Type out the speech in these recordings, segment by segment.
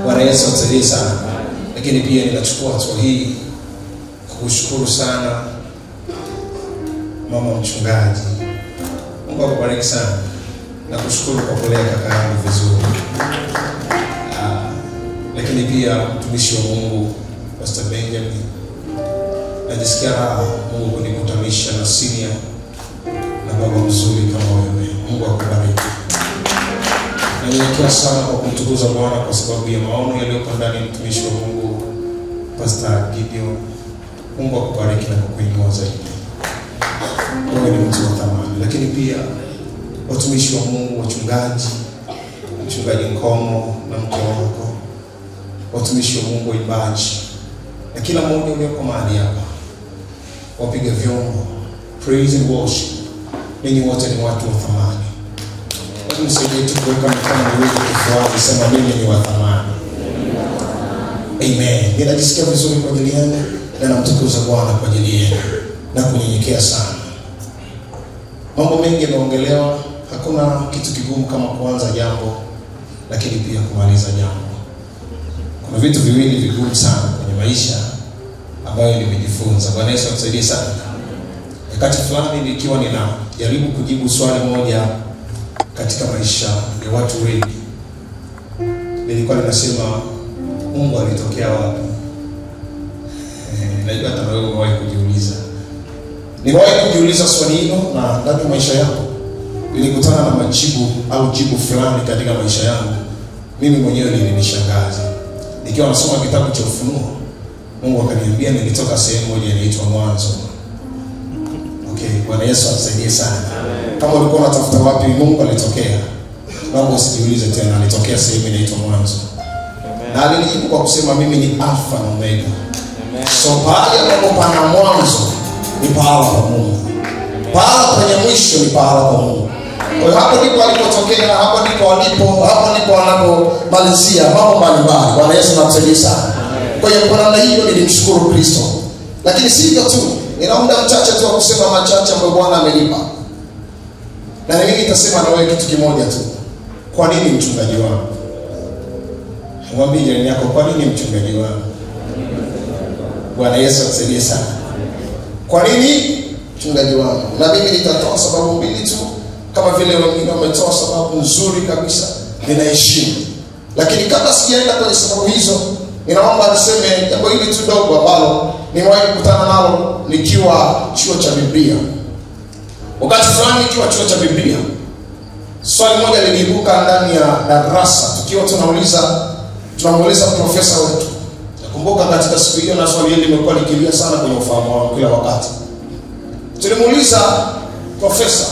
Bwana Yesu atusaidie sana. Lakini pia ninachukua hatua hii kukushukuru sana mama mchungaji. Mungu akubariki sana. Nakushukuru kwa kulea kaka yangu vizuri. Lakini pia mtumishi wa Mungu Pastor Benjamin, najisikia raha Mungu kunikutanisha na senior na baba mzuri kama wewe. Mungu akubariki. Nanyenyekea sana kwa kumtukuza Bwana kwa sababu ya maono yaliyoko ndani ya mtumishi wa Mungu Pastor Gideon. Mungu akubariki na kukuinua zaidi. Wewe ni mtu wa thamani. Lakini pia watumishi wa Mungu, wachungaji, mchungaji Nkomo na mke wako, watumishi wa Mungu, waimbaji, na kila mmoja ulioko mahali hapa, wapiga vyombo, praise and worship, ninyi wote ni watu wa thamani. Hebu nisaidie tu kuweka mikono miwili kifuani, sema mimi ni wa thamani. Amen. Ninajisikia vizuri kwa ajili yenu na namtukuza Bwana kwa ajili yenu na kunyenyekea sana. Mambo mengi yameongelewa, hakuna kitu kigumu kama kuanza jambo lakini pia kumaliza jambo. Kuna vitu viwili vigumu sana kwenye maisha ambayo nimejifunza. Bwana Yesu atusaidie sana. Wakati fulani nikiwa ninajaribu kujibu swali moja katika maisha ya watu wengi, nilikuwa ninasema Mungu alitokea wapi? Najua hata wewe umewahi kujiuliza. Nimewahi kujiuliza swali hilo, na ndani ya maisha yangu nilikutana na majibu au jibu fulani katika maisha yangu, mimi mwenyewe lilinishangaza. Nikiwa nasoma kitabu cha Ufunuo, Mungu akaniambia nilitoka sehemu moja inaitwa Mwanzo. Okay, Bwana Yesu atusaidie sana. Kama ulikuwa unatafuta wapi Mungu alitokea, naomba usijiulize tena, alitokea sehemu inaitwa Mwanzo. Na alinijibu kwa kusema mimi ni Alfa na Omega. So pahali ambapo pana mwanzo ni pahala pa Mungu, pahala penye mwisho ni pahala pa Mungu. Kwa hiyo hapo ndipo alipotokea, hapo ndipo alipo, hapo ndipo anapomalizia mambo mbalimbali. Bwana Yesu atusaidie sana. Kwa hiyo kwa namna hiyo nilimshukuru Kristo, lakini si hivyo tu, nina muda mchache tu wa kusema machache ambayo Bwana amenipa, na mimi nitasema na wewe kitu kimoja tu. Kwa nini mchungaji wangu? Mwambie jirani yako, kwa nini mchungaji wangu? Bwana Yesu atusaidie sana. Kwa nini mchungaji wangu? Na mimi nitatoa sababu mbili tu, kama vile wengine wametoa sababu nzuri kabisa, ninaheshimu. Lakini kabla sijaenda kwenye sababu hizo, ninaomba niseme jambo hili tu dogo ambalo nimewahi kukutana nalo nikiwa chuo cha Biblia. Wakati fulani nikiwa chuo cha Biblia, swali moja liliibuka ndani ya darasa, tukiwa tunamuuliza profesa wetu. Nakumbuka katika siku hiyo, na swali hili limekuwa likilia sana kwenye ufahamu wangu kila wakati. Tulimuuliza profesa,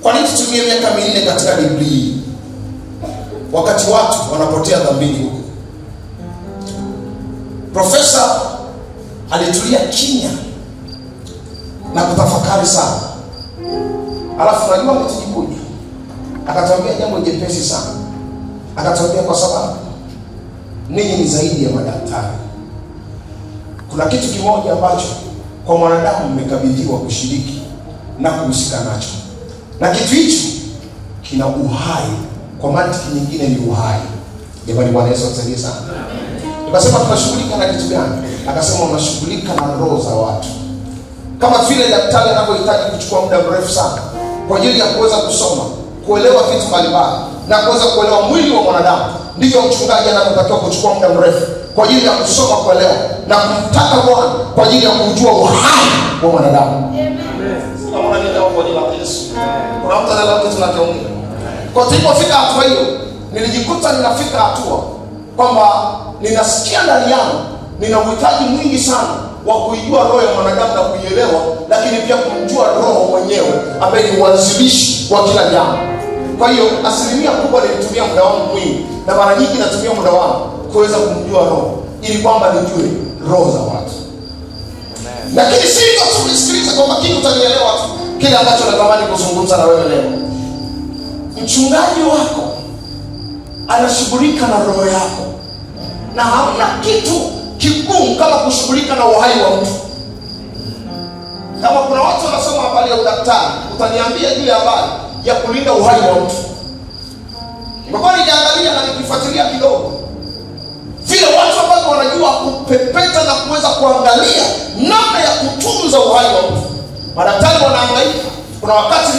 kwa nini tutumie miaka 4 katika degree wakati watu wanapotea dhambini huko? Profesa alitulia kimya na kutafakari sana. Alafu unajua ametujibuje? Akatuambia jambo jepesi sana. Akatuambia kwa sababu ninyi ni zaidi ya madaktari. Kuna kitu kimoja ambacho kwa mwanadamu mmekabidhiwa kushiriki na kuhusika nacho, na kitu hicho kina uhai. Kwa mantiki nyingine ni uhai. Jamani, Bwana Yesu atusaidie sana. Tukasema tunashughulika na kitu gani? Akasema unashughulika na roho za watu. Kama vile daktari anavyohitaji kuchukua muda mrefu sana kwa ajili ya kuweza kusoma, kuelewa vitu mbalimbali na kuweza kuelewa mwili wa mwanadamu, ndivyo mchungaji anavyotakiwa kuchukua muda mrefu kwa ajili ya kusoma, kuelewa na kumtaka Bwana kwa ajili ya kujua uhai wa mwanadamu. Kama unanielewa kwa jina la Yesu. Kuna mtu anaelewa kitu tunachoongea. Kwa tulipofika hatua hiyo, nilijikuta ninafika hatua kwamba ninasikia ndani yangu nina uhitaji mwingi sana wa kuijua roho ya mwanadamu na kuielewa, lakini pia kumjua roho mwenyewe ambaye ni mwanzilishi wa kila jambo. Kwa hiyo asilimia kubwa nilitumia muda wangu mwingi, na mara nyingi natumia muda wangu kuweza kumjua roho ili kwamba nijue roho za watu. Lakini si hivyo tu, nisikilize kwa makini, utanielewa tu kile ambacho natamani kuzungumza na wewe leo. Mchungaji wako anashughulika na roho yako, na hamna kitu kigumu kama kushughulika na uhai wa mtu. Kama kuna watu wanasoma habari ya udaktari, utaniambia juu ya habari ya kulinda uhai wa mtu. Nimekuwa nikiangalia na nikifuatilia kidogo, Madaktari wanajua kupepeta na kuweza kuangalia namna ya kutunza uhai wa mtu. Madaktari wanahangaika. Kuna wakati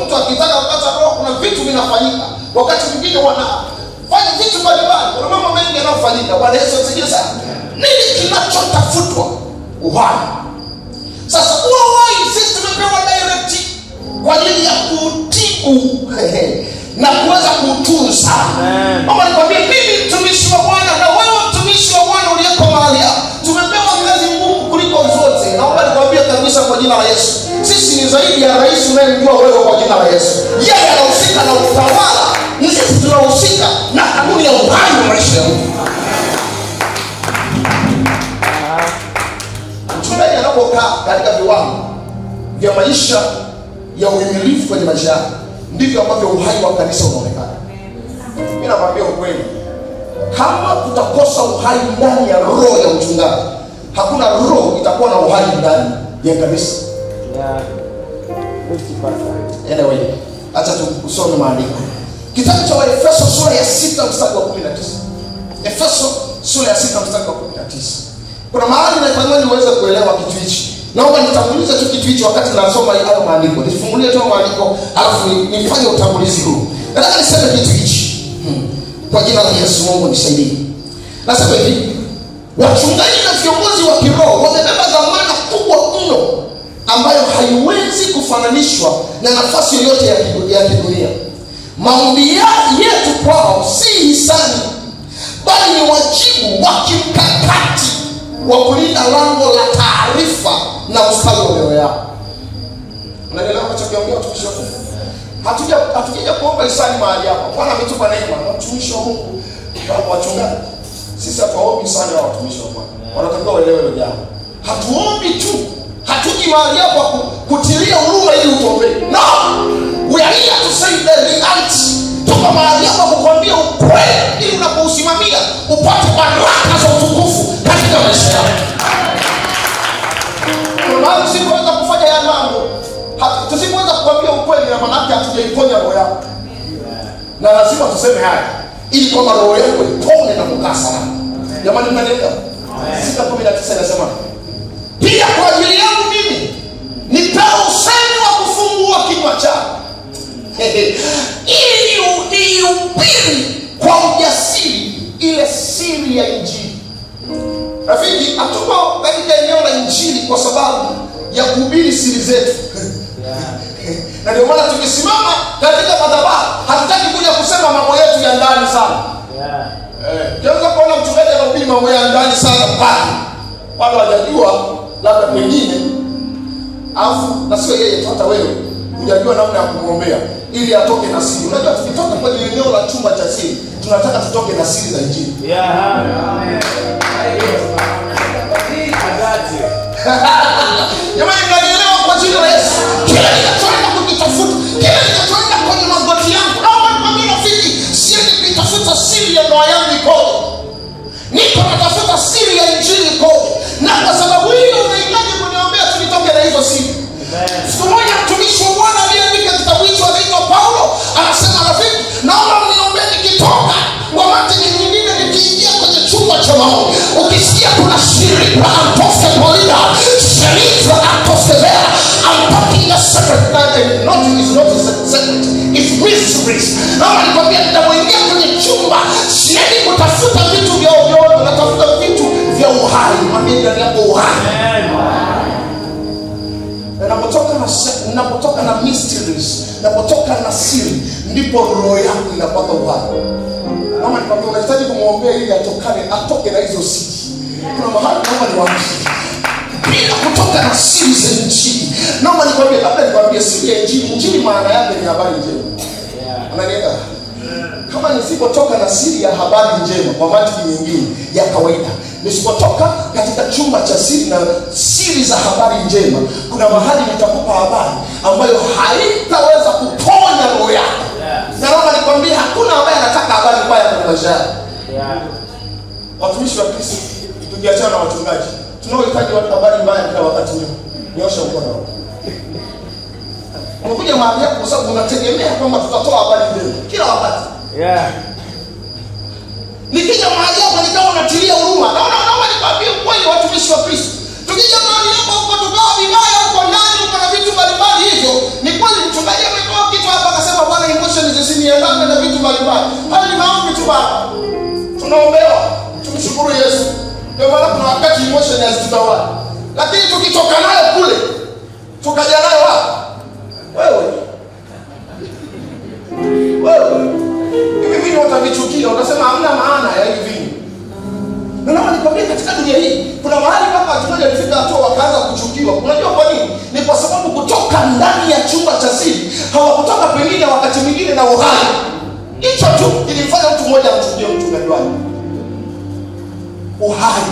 mtu akitaka kupata roho, kuna vitu vinafanyika. Wakati mwingine wanafanya vitu mbalimbali, kuna mambo mengi yanayofanyika. Bwana Yesu asifiwe sana. Nini kinachotafutwa? Uhai. Sasa huo uhai sisi tumepewa direct kwa ajili ya kutibu na kuweza kuutunza. Mama, nikwambie mimi mtumishi wa Bwana na wewe mtumishi wa Bwana uliyeko mahali hapa, tumepewa kazi ngumu kuliko zote. Naomba nikwambie kabisa kwa jina la Yesu, sisi ni zaidi ya rais unayemjua wewe kwa jina la Yesu. Yeye anahusika na utawala, sisi tunahusika na kanuni ya uhai wa maisha ya mtu. Mchungaji anapokaa katika viwango vya maisha ya uhimilifu kwenye maisha yake, ndivyo ambavyo uhai wa kanisa unaonekana. Mimi nakwambia ukweli, kama tutakosa uhai ndani ya roho ya mchungaji, hakuna roho itakuwa na uhai ndani ya kanisa. Yeah. 50%. Anyway, acha tusome maandiko. Kitabu cha Waefeso sura ya 6 mstari wa 19. Efeso sura ya 6 mstari wa 19. Kuna mahali natamani niweze kuelewa kitu hichi. Naomba nitangulize tu kitu hichi wakati nasoma hayo maandiko. Nifungulie tu maandiko alafu nifanye utangulizi huu. Nataka niseme kitu hichi. Kwa jina la Yesu, Mungu nisaidie. Nasema hivi, wachungaji na viongozi wa kiroho wamebeba dhamana kubwa mno ambayo haiwezi kufananishwa na nafasi yoyote ya kidunia. Maombi yetu kwao si hisani, bali ni wajibu wa kimkakati wa kulinda lango la taarifa na ustawi wa mioyo yao. Unaelewa ninachokiongea, watumishi wa Mungu? Hatujaja kuomba hisani mahali hapa. Bwana ametupa neema na watumishi wa Mungu na wachungaji. Sisi hatuombi hisani wa watumishi wa Bwana. Wanatakiwa waelewe hilo jambo. Hatuombi tu, hatuji mahali hapa kutilia huruma ili utuombee. No! We are here to say the reality. Tuko mahali hapa kukwambia ukweli ili unapousimamia upate baraka za utukufu katika maisha yako. Kwa maana usipoweza kufanya haya mambo, tusipoweza kukwambia ukweli, na maana yake hatujaiponya roho yako. Na lazima tuseme haya ili kwamba roho yako ipone na kukaa salama. Jamani, mnanielewa? 6:19 inasema, pia kwa ajili yangu mimi nipewe usemi wa kufungua kinywa changu ili niihubiri kwa ujasiri ile siri ya Injili. Rafiki, hatuko katika eneo la Injili kwa sababu ya kuhubiri siri zetu. Na ndio maana tukisimama katika madhabahu hatutaki kuja kusema mambo yetu ya ndani sana. Ukianza kuona mchungaji anahubiri mambo ya ndani sana pale, wale hawajajua labda pengine, alafu na sio yeye tu, hata wewe hujajua namna ya kumwombea ili atoke na siri. Unajua tukitoka kwenye eneo la chumba cha siri, tunataka tutoke na siri za Injili. Yeah. I got you. Jamani, mnanielewa kwa jina la Yesu? Kile ninachoenda kukitafuta, kile ninachoenda kwenye magoti yangu, naomba nikwambie rafiki, siendi kuitafuta siri ya ndoa yangu ikoje. Niko natafuta siri ya Injili ikoje. Na kwa sababu hiyo unahitaji kuniombea tu nitoke na hizo siri. Siku moja mtumishi wa Bwana aliyeandika kitabu hicho anaitwa Paulo anasema, rafiki, naomba mniombee nikitoka kwa mantiki nyingine, nikiingia kwenye chumba cha maombi, ukisikia kuna siri antoske polina sherifra antoskevea, I'm talking a secret, not is not a secret, it's mysteries. Naomba nikwambie, nitapoingia kwenye chumba siendi kutafuta vitu vya ovyo ovyo, natafuta vitu vya uhai. Mwambie jirani yako uhai. Napotoka na mysteries, napotoka na siri, ndipo roho yangu inapata uhai. Mama, nikwambia unahitaji kumwombea ili atoke na hizo siri. Kuna mahali naomba niwaambie, bila kutoka na siri za Injili. Naomba nikwambie, labda nikwambie siri ya Injili. Injili maana yake ni habari njema. Unanielewa? Kama nisipotoka na siri ya habari njema, kwa mantiki nyingine ya kawaida, nisipotoka katika chumba cha siri na siri za habari njema, kuna mahali nitakupa habari ambayo haitaweza kuponya roho yako. Na naomba nikwambie, hakuna ambaye anataka habari mbaya kwenye maisha yake. Watumishi wa Kristo, tukiachana na wachungaji, tunaohitaji watu habari mbaya kila wakati, ni nyosha mkono wako. Umekuja mahali hapo kwa sababu unategemea kwamba tutatoa habari njema kila wakati. Nikija mahali hapa nikawa natilia huruma. Naona Usiniandame na vitu mbalimbali. Hayo ni maombi tu baba, tunaombewa, tumshukuru Yesu. Ndio maana kuna wakati emotion hazitutawala, lakini tukitoka nayo kule tukaja nayo wapi? Wewe wewe, hivi vinyo utavichukia, utasema hamna maana ya hivi vinyo. Na naomba nikwambie, katika dunia hii kuna mahali mpaka watu moja walifika hatua wakaanza kuchukiwa. Unajua kwa nini? Ni kwa sababu kutoka ndani ya chumba cha siri hawakutoka pengine wakati mwingine na uhai. Hicho tu kilimfanya mtu mmoja amchukie mchungaji wake. Uhai.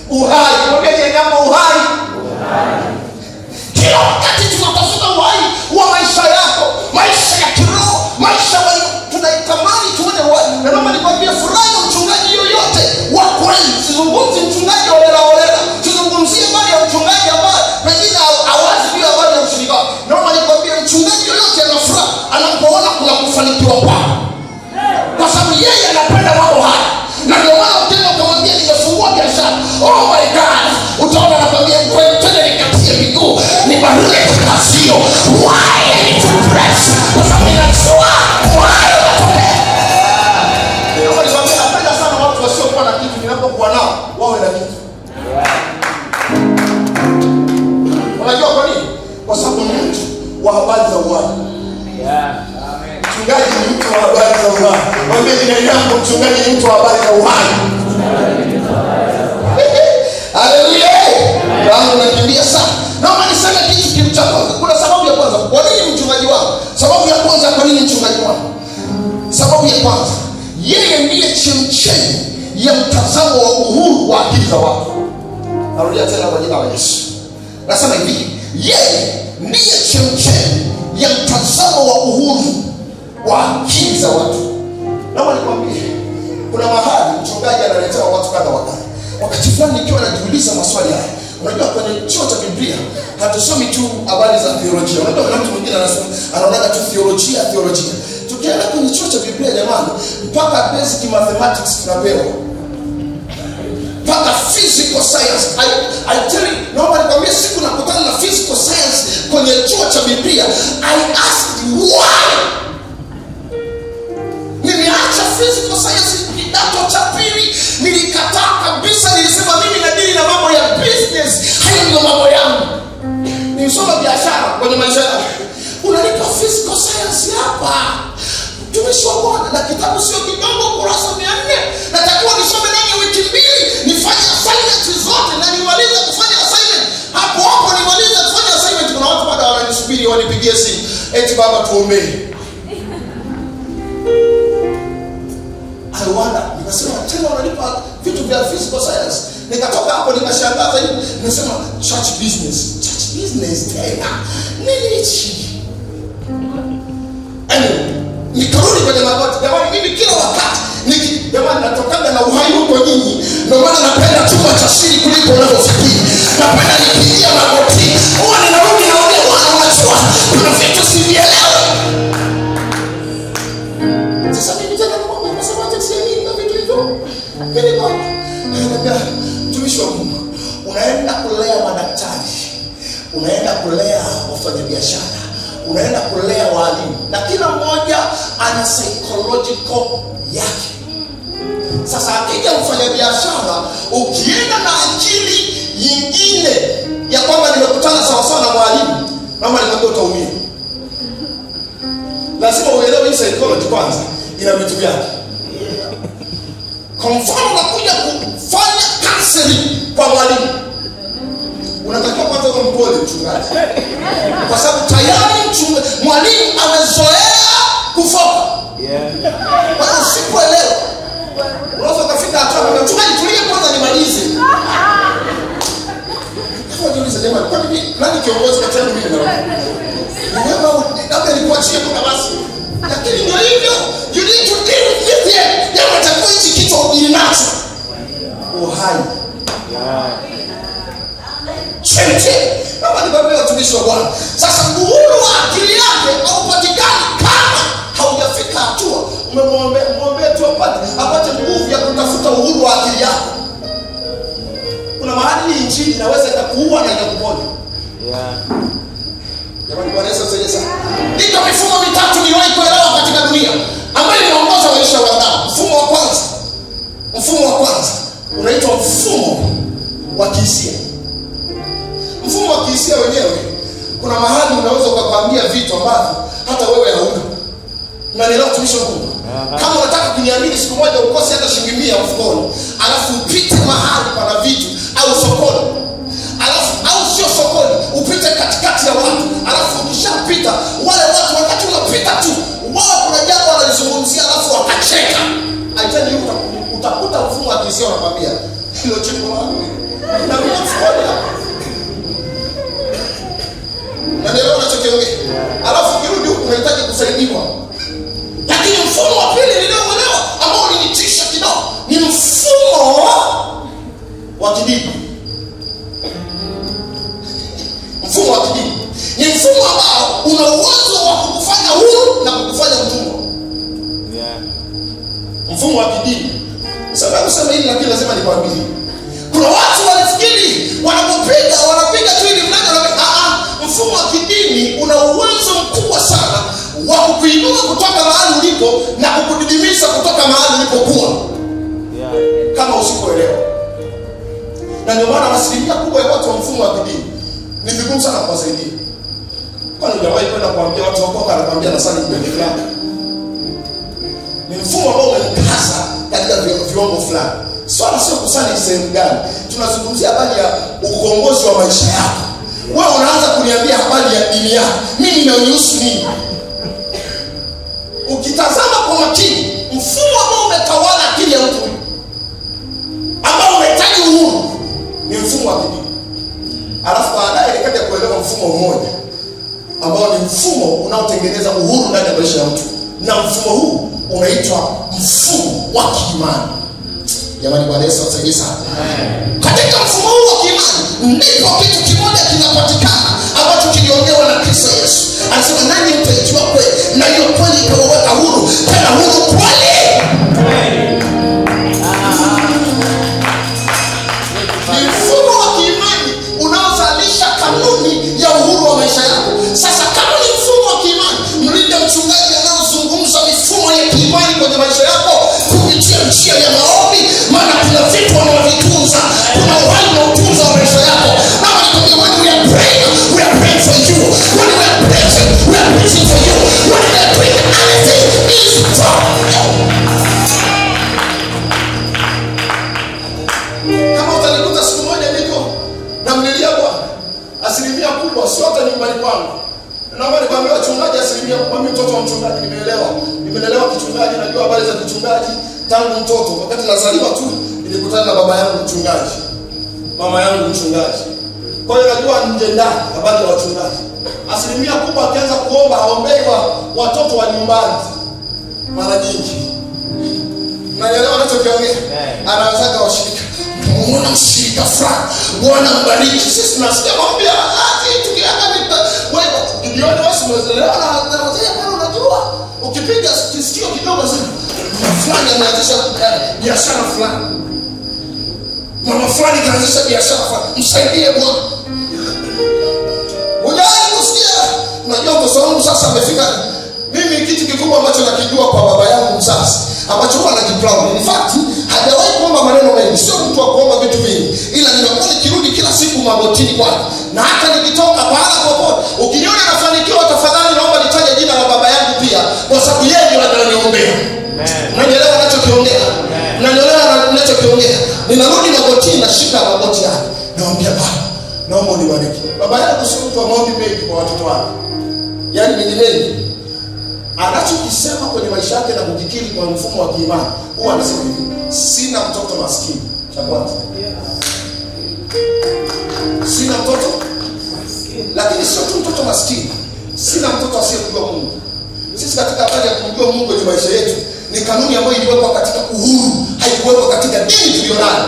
Uhai. Mwambie jirani yako uhai. Kila wakati tunatafuta uhai wa maisha yako, maisha ya kiroho, maisha ambayo tunaitamani tuone uhai. Na naomba nikwambie, furaha ya mchungaji yoyote wa kweli, sizungumzi mchungaji holela holela, sizungumzie habari ya mchungaji ambaye pengine hawazi juu ya habari ya ushirika wake. Naomba nikwambie, mchungaji yoyote ana furaha anapoona kuna kufanikiwa kwako, kwa sababu yeye anapenda mambo haya, na ndio maana ukienda ukamwambia nimefungua biashara, oh my God, utaona anakwambia twende nikatie miguu nibarue kikazio. Why I need to press? Kwa sababu ninajua why unatokea. Naomba nikwambie, napenda sana watu wasiokuwa na kitu, ninapokuwa nao wawe na kitu. Unajua kwa nini? Kwa sababu ni mtu wa habari za uhai. Mchungaji ni mtu wa habari za uhai. Mwambie jirani yako, mchungaji ni mtu wa habari za uhai. Haleluya! Wangu nakimbia sana. Naomba niseme kitu cha kwanza. Kuna sababu ya kwanza. Kwa nini mchungaji wangu? Sababu ya kwanza, kwa nini mchungaji wangu? Sababu ya kwanza, yeye ndiye chemchemi ya mtazamo wa uhuru wa akili za watu. Narudia tena kwa jina la Yesu. Nasema hivi, yeye ndiye chemchemi ya mtazamo wa uhuru wa akili za watu. Naomba nikwambie, kuna mahali mchungaji analetewa watu kadha wa kadha. Wakati fulani nikiwa najiuliza maswali haya, unajua kwenye chuo cha Biblia hatusomi tu habari za theolojia. Unajua kuna mtu mwingine anasoma anaonaga tu theolojia theolojia. Tukienda kwenye chuo cha Biblia jamani, mpaka basic mathematics tunapewa, mpaka physical science. I tell you, naomba nikwambie, siku nakutana na physical science kwenye chuo cha Biblia, I asked why. Nimeacha physical science kidato cha pili, nilikataa kabisa. Nilisema mimi nadeal na mambo ya business, hayo ndio mambo yangu. Nilisoma biashara kwenye maisha yangu, unanipa physical science hapa, mtumishi wa Bwana, na kitabu sio kidogo, kurasa 400, natakiwa nisome ndani ya wiki 2, nifanye assignment zote na nimalize kufanya assignment hapo hapo, nimalize kufanya assignment. Kuna watu bado wananisubiri wanipigie simu, eti baba tuombee. I wonder, nikasema tena wananipa vitu vya physical science. Nikatoka hapo nikashangaa zaidi, nikasema church business, church business tena nini hichi? Anyway, nikarudi kwenye magoti. Jamani, mimi kila wakati jamani, natokaga na uhai huko nyinyi. Ndio maana napenda chumba cha siri kuliko unavyofikiri. Napenda nikiingia magoti, huwa ninarudi naongea, Bwana, unajua kuna vitu sivielewi. Sasa mimi tena ni mambo ya mathematics ya nini na vitu hivyo. Mimi niko naambia mtumishi wa Mungu, unaenda kulea madaktari, unaenda kulea wafanyabiashara, unaenda kulea walimu, na kila mmoja ana psychological yake. Sasa akija mfanyabiashara, ukienda na akili nyingine ya kwamba nimekutana sawa sawa na mwalimu, naomba nikwambie utaumia. Lazima uelewe hii psychology kwanza, ina vitu vyake. Kwa mfano, unakuja kufanya counseling kwa mwalimu, unatakiwa kwanza uwe mpole mchungaji, kwa sababu tayari mwalimu amezoea kufoka. Kwa hiyo usipoelewa, unaweza ukafika hatua kwamba mchungaji, tulie kwanza nimalize. Hapo jiulize, jamani, kwa nini nani kiongozi kati yangu mimi na wewe? Ni wewe au labda nikuachie kwa basi. Lakini ndio hivyo, you need to deal with it. Jambo atakuwa hichi kichwa udeal nacho. Uhai. Chemchemi. Kama nikwambia watumishi wa Bwana. Sasa uhuru wa akili yake haupatikani kama haujafika hatua. Umemwombea, muombe tu apate nguvu ya kutafuta uhuru wa akili yako. Kuna mahali hii injili inaweza ikakuua na ikakuponya. Jamani, Bwana Yesu asifiwe. atusaidie sana. Iko mifumo mitatu niliwahi kuelewa katika dunia ambayo inaongoza maisha ya wanadamu. Mfumo wa kwanza unaitwa mfumo wa kihisia. Mfumo wa kihisia wenyewe, kuna mahali unaweza ukakwambia vitu ambavyo hata wewe hauna. Unanielewa, mtumishi wa Mungu? Kama unataka kuniamini, siku moja ukose hata shilingi 100 mfukoni, alafu upite mahali pana vitu au sokoni, alafu au sio sokoni, upite katikati ya watu, alafu ukishapita wale watu, wakati unapita tu, wao kuna jambo wanalizungumzia, alafu wakacheka. I tell you, utakuta mfumo wa kihisia unakwambia hilo cheko langu na mimi mfukoni hapa. Unanielewa unachokiongea? Alafu ukirudi huku unahitaji kusaidiwa. Lakini mfumo wa pili niliouelewa ambao ulinitisha kidogo ni mfumo wa kidini. Mfumo wa kidini ni mfumo ambao una uwezo wa kukufanya huru na kukufanya mtumwa. Mfumo wa kidini. Sababu kusema hili, lakini lazima nikwambie. Kuna watu walifikiri wanapopiga wanapiga tu ili mradi wanapiga. Ah, ah, mfumo wa kidini una uwezo mkubwa sana wa kukuinua kutoka mahali ulipo na kukudidimisha kutoka mahali ulipokuwa kama usipoelewa. Na ndio maana asilimia kubwa ya watu wa mfumo wa kidini ni vigumu sana kuwasaidia. Kwani hujawahi kwenda kuambia watu wakoka, anakuambia nasali kipindi fulani? Ni mfumo ambao umemkasa katika viwango fulani. Swala sio kusali sehemu gani, tunazungumzia habari ya ukombozi wa maisha yako. Wewe unaanza kuniambia habari ya dini yako, mimi inanihusu nini? Ukitazama kwa makini, mfumo ambao umetawala akili ya mtu huyu, ambao unahitaji uhuru, ni mfumo wa kidini. Alafu baadaye nikaja kuelewa mfumo mmoja ambao ni mfumo unaotengeneza uhuru ndani ya maisha ya mtu, na mfumo huu unaitwa mfumo wa kiimani. Jamani, Bwana Yesu atusaidie sana. Katika mfumo huu wa kiimani ndipo kitu kimoja kinapatikana ambacho kiliongewa na Kristo Yesu. Anasema, nanyi mtaijua kweli, na hiyo kweli itawaweka huru, tena huru kweli. Ni mfumo wa kiimani unaozalisha kanuni ya uhuru wa maisha yako. Sasa kama ni mfumo wa kiimani, mlinde mchungaji anayozungumza mifumo ya kiimani kwenye maisha yako kupitia njia ya maombi, maana kuna vitu wanaovitunza, kuna uhai unaotunza wa maisha yako. Naomba nikwambie, when we are praying, we are praying for you. When we are preaching, we are preaching for you. When we are doing anything, is for you. Kama utanikuta siku moja niko namlilia Bwana, asilimia kubwa sio hata nyumbani kwangu. Naomba nikwambie wachungaji, asilimia kubwa, mimi mtoto wa mchungaji, nimeelewa, nimelelewa kichungaji, najua habari za kichungaji tangu mtoto. Wakati nazaliwa tu nilikutana na baba yangu mchungaji, mama yangu mchungaji. Kwa hiyo najua nje ndani habari ya wachungaji. Asilimia kubwa akianza kuomba haombei watoto wa nyumbani mara nyingi. Unanielewa anachokiongea? Anaanzaga washirika. Muona mshirika fulani, Bwana mbariki. Sisi tunasikia maombi ya ati tukiweka wewe Gideon wewe umeelewa na wazee bwana, unajua ukipiga kisikio kidogo sana, mama fulani ameanzisha biashara fulani, mama fulani kaanzisha biashara fulani, msaidie Bwana. Hujawahi kusikia? Unajua mtoto wangu sasa amefika. Mimi kitu kikubwa ambacho nakijua kwa baba yangu mzazi ambacho huwa anajiproud. In fact, hajawahi kuomba maneno mengi, sio mtu wa kuomba vitu vingi, ila ninakuwa nikirudi kila siku magotini kwake, na hata nikitoka pahala popote, ukiniona nafanikiwa, tafadhali naomba nitaje jina la baba yangu pia, kwa sababu yeye ndio ananiombea. Unanielewa nachokiongea? Unanielewa ninachokiongea? Ninarudi magotini, nashika magoti yake, namwambia, "Baba, naomba unibariki." Baba yangu sio mtu wa maombi mengi kwa watoto wake, yaani mengi mengi anachokisema kwenye maisha yake na kukikiri kwa mfumo wa kiimani, huwa anasema hivi: "Sina mtoto maskini." Cha kwanza, sina mtoto, lakini sio tu mtoto maskini, sina mtoto asiyemjua Mungu. Sisi katika habari ya kumjua Mungu kwenye maisha yetu ni kanuni ambayo iliwekwa katika uhuru, haikuwekwa katika dini tuliyonayo.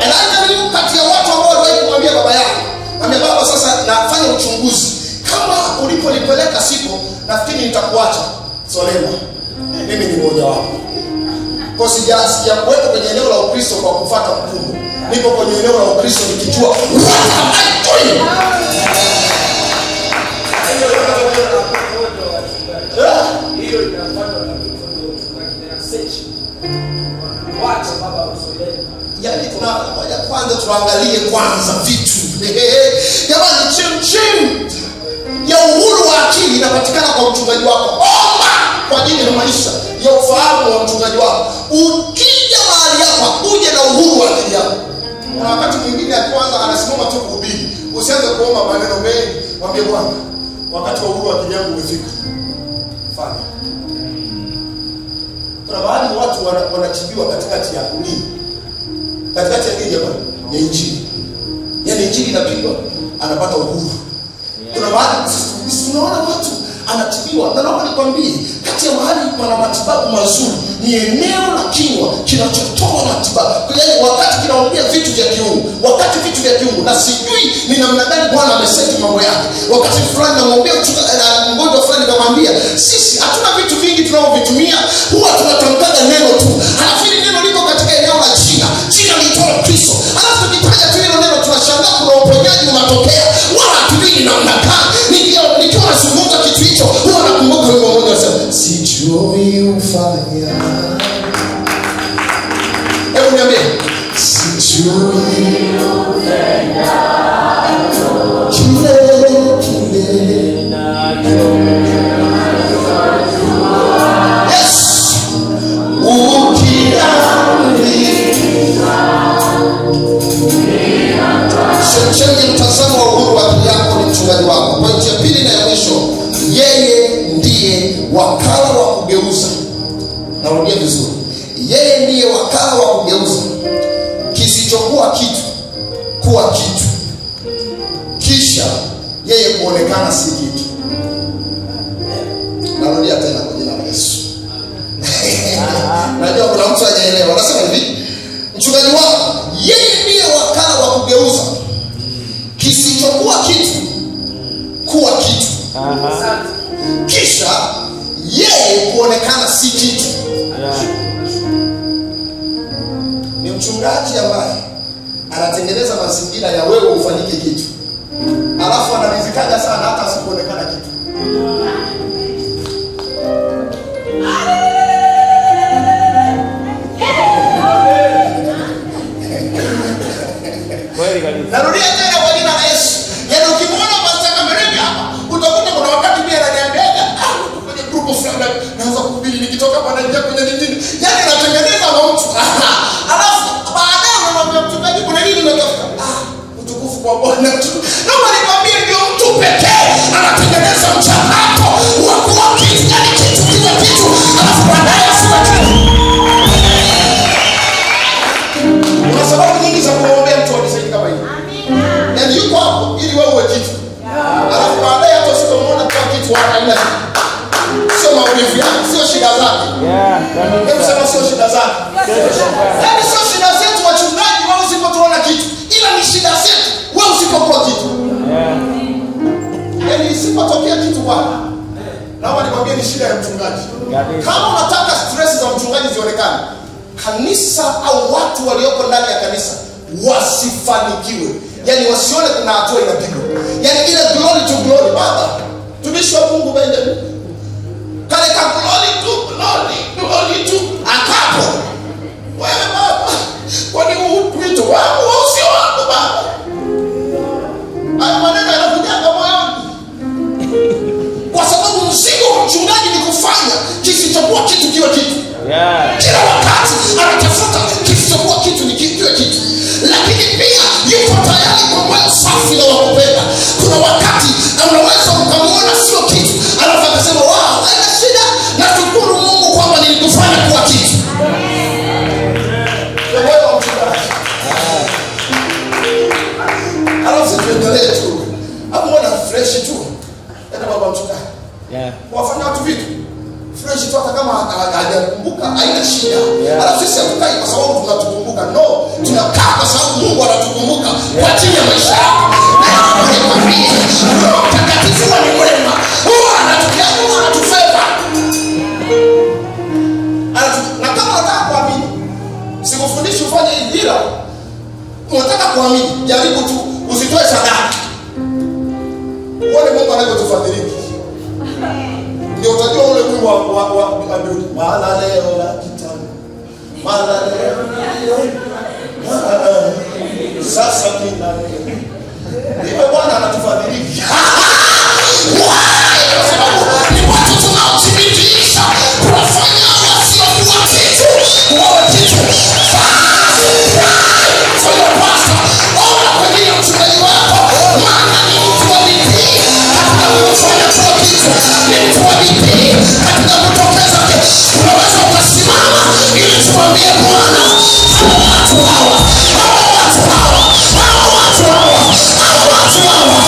And I tell you, kati ya watu ambao waliwahi kumwambia baba yake, ambia baba, sasa nafanya uchunguzi, kama ulipolipeleka sipo, nafikiri nitakuacha. Solema, mimi ni mmoja wapo. Kwa sijakuwepo kwenye eneo la Ukristo kwa kufuata mkumbo. Nipo kwenye eneo la Ukristo nikijua what am I doing. Yaani tuna moja, kwanza tuangalie kwanza vitu. Jamani, chemchem ya uhuru wa akili inapatikana kwa mchungaji wako. Omba kwa ajili ya maisha ya ufahamu wa mchungaji wako. Ukija mahali hapa, uje na uhuru wa akili yako. Kuna wakati mwingine akianza anasimama tu kuhubiri, usianze kuomba maneno mengi, mwambie Bwana, wakati wa uhuru wa akili yangu umefika, fanya. Kuna baadhi watu wanachibiwa katikati ya nini? Katikati ya nini jamani? Ya Injili. Yaani Injili inapigwa, anapata uhuru. Kuna baadhi sisi tunaona watu anatibiwa, na naomba nikwambie, kati ya mahali pana matibabu mazuri ni eneo la kinywa kinachotoa matibabu. Yaani wakati kinaongea vitu vya kiungu, wakati vitu vya kiungu, na sijui ni namna gani Bwana ameseti mambo yake. Wakati fulani namwambia na mgonjwa fulani, nikamwambia sisi hatuna vitu vingi tunavyovitumia, huwa tunatamkaga neno tu, halafu hili neno liko katika eneo la jina, jina liitwalo Kristo, halafu tukitaja tu hilo neno tunashangaa kuna uponyaji unatokea, wala hatujui ni namna gani. Nikiwa nazungumza kitu hicho, huwa nakumbuka wimbo mmoja unasema, sijui ufanya. Hebu niambie, sijui kile kile. Yes, ukiamri. Chemchemi mtazamo wa uhuru wa akili yako ni mchungaji wako. Pointi ya pili na ya mwisho, yeye ndiye wakala wa kugeuza. Narudia vizuri, yeye ndiye wakala wa kugeuza kisichokuwa kitu kuwa kitu, kisha yeye kuonekana si kitu. Narudia tena kwa jina la Yesu. Najua kuna mtu hajaelewa. Nasema hivi, mchungaji wako yeye ndiye wakala wa kugeuza kisichokuwa kitu kuwa kitu, kisha yeye kuonekana si kitu. Ni mchungaji ambaye anatengeneza mazingira ya wewe ufanyike kitu, alafu anaridhikaga sana hata asipoonekana kitu. Kweli kabisa. Narudia tena kwa jina la Yesu. Yaani ukimwona Pastor Kamerebe hapa, utakuta kuna wakati mimi ananiambiaga, kwenye group fulani naanza kuhubiri, nikitoka hapa naingia kwenye lingine. Yaani anatengeneza na mtu. Alafu baadaye unamwambia mchungaji, kuna nini unatafuta? Utukufu kwa Bwana tu. Naomba nikwambie, ndio mtu pekee anatengeneza mchakato wa kuwa kitu, yaani kitu kiwe kitu, alafu baadaye asiwe kitu. Kuna sababu nyingi za kumwombea mtu wa design kama hiyo. Yaani yuko hapo ili wewe uwe kitu. Alafu baadaye hata usipomuona kwa kitu wala haina shida. Sio maumivu yake, sio shida zake. Hebu sema sio shida zake. Yaani sio shida zetu wachungaji wewe usipotuona kitu, ila ni shida zetu wewe usipokuwa kitu. Yaani isipotokea kitu bwana, naomba nikwambie ni shida ya mchungaji. Kama unataka stress za mchungaji zionekane, kanisa au watu walioko ndani ya kanisa wasifanikiwe, yaani wasione kuna hatua inapigwa, yaani ile glory to glory. Baba tumishi wa Mungu Benjamin, kale ka glory to glory, glory to akapo wewe baba, kwani huu wito wangu au sio wangu baba? Haya maneno yanakujaga moyoni, kwa sababu mzigo wa mchungaji ni kufanya kisichokuwa kitu kiwe kitu. Kila wakati anatafuta kisichokuwa kitu ni kiwe kitu, lakini pia yuko tayari kwa moyo safi na wa kupenda. Kuna wakati unaweza ukamwona sio kitu, alafu akasema wow, haina shida, nashukuru Mungu kwamba nilikufanya kuwa kitu. Ndio moyo wa mchungaji. Alafu tuendelee tu hapo, mbona fresh tu, hata baba mchungaji wafanya watu vitu fresh tu, hata kama hajakumbuka haina shida. Alafu sisi hatukai kwa sababu tunatukumbuka, no, tunakaa kwa sababu Mungu anatukumbuka kwa ajili ya maisha yako. Na naomba nikwambie, Roho Mtakatifu huwa ni mwema, huwa anatujalia, huwa anatufeva. Na kama unataka kuamini, sikufundishi ufanye hivi, ila unataka kuamini, jaribu tu usitoe sadaka, uone Mungu anavyotufadhili. Ndio utajua ule wimbo wa Daudi, wala leo 500,000, wala leo milioni. Sasa kina ndivyo Bwana anatufadhili. Why? Kwa sababu ni watu tunaothibitisha kuwafanya wasiokuwa kitu wawe kitu. Fast, pray for your pastor. Omba kwa ajili ya mchungaji wako, maana ni mtu wa bidii katika kufanya kuwa kitu, ni mtu wa bidii katika kutokeza kitu. Unaweza ukasimama ili tumwambie Bwana, hawa watu hawa, hawa watu hawa, hawa watu hawa, hawa watu hawa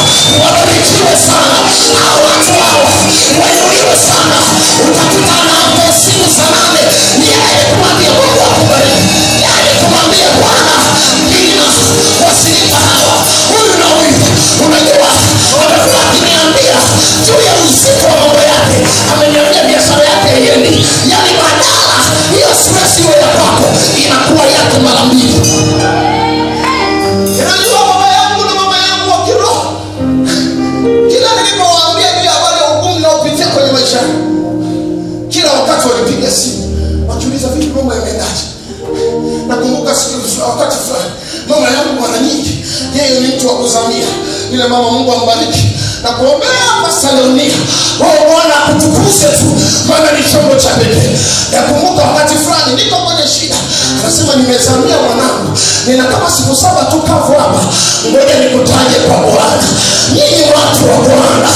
wabarikiwe sana, hawa watu hawa wainuliwe sana. Utakutana hapo usiku saa 8, ni yeye kumwambia Mungu akubariki, yeye kumwambia Bwana, nina washirika hawa, huyu na huyu. Unajua, amekuwa akiniambia juu ya uzito wa mambo yake, ameniambia biashara yake haiendi, yaani badala hiyo stress iwe ya kwako, inakuwa yake mara mbili. Unajua, baba yangu na mama yangu wa kiroho, kila nilipowaambia juu ya habari ya ugumu naopitia kwenye maisha yangu, kila wakati walipiga simu wakiuliza, "Vipi, mambo yameendaje?" Nakumbuka siku wakati fulani mama yangu mara nyingi yeye ni mtu wa kuzamia. Yule mama, Mungu ambariki na kuombea Pastor Leonia. Oh, Bwana akutukuze tu, maana ni chombo cha pekee. Nakumbuka wakati fulani niko kwenye shida, anasema, "Nimezamia mwanangu, nina kama siku 7 tu kavu hapa, ngoja nikutaje kwa Bwana." Nyinyi watu wa Bwana,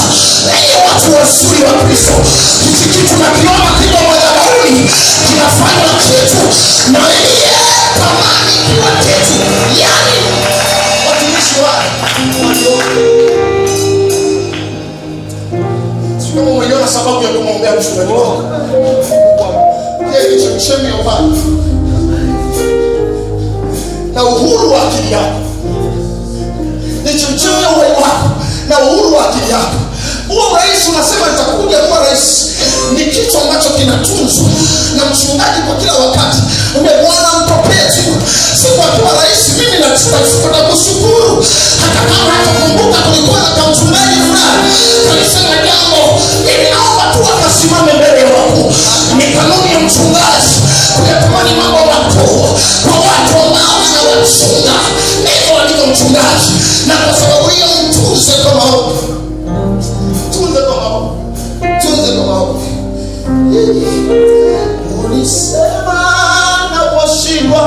ninyi watu wazuri wa Kristo, hichi kitu nakiona kiko madhabahuni kinafanywa kitu na yeye tamani kiwa kitu, yani watumishi wale waliomba. Sio kama umeiona sababu ya kumwombea mchungaji wako. Yeye ni chemchemi ya uhai na uhuru wa akili yako, ni chemchemi ya uhai wako na uhuru wa akili yako. Huo rais unasema nitakuja kuwa rais, ni kitu ambacho kinatunzwa na mchungaji kwa kila wakati. Mwambie Bwana, mpokee tu siku akiwa rais, mimi nitakushukuru hata kama hatakumbuka kulikuwa na kamchungaji fulani kalisema jambo. Mimi naomba tu akasimame mbele ya wakuu. Ni kanuni ya mchungaji kuyatamani mambo makuu kwa watu ambao anawachunga. Ndivyo alivyo mchungaji, na kwa sababu hiyo mtunze kwa maombi, tunze kwa maombi, tunze kwa maombi. Ulisema naposhindwa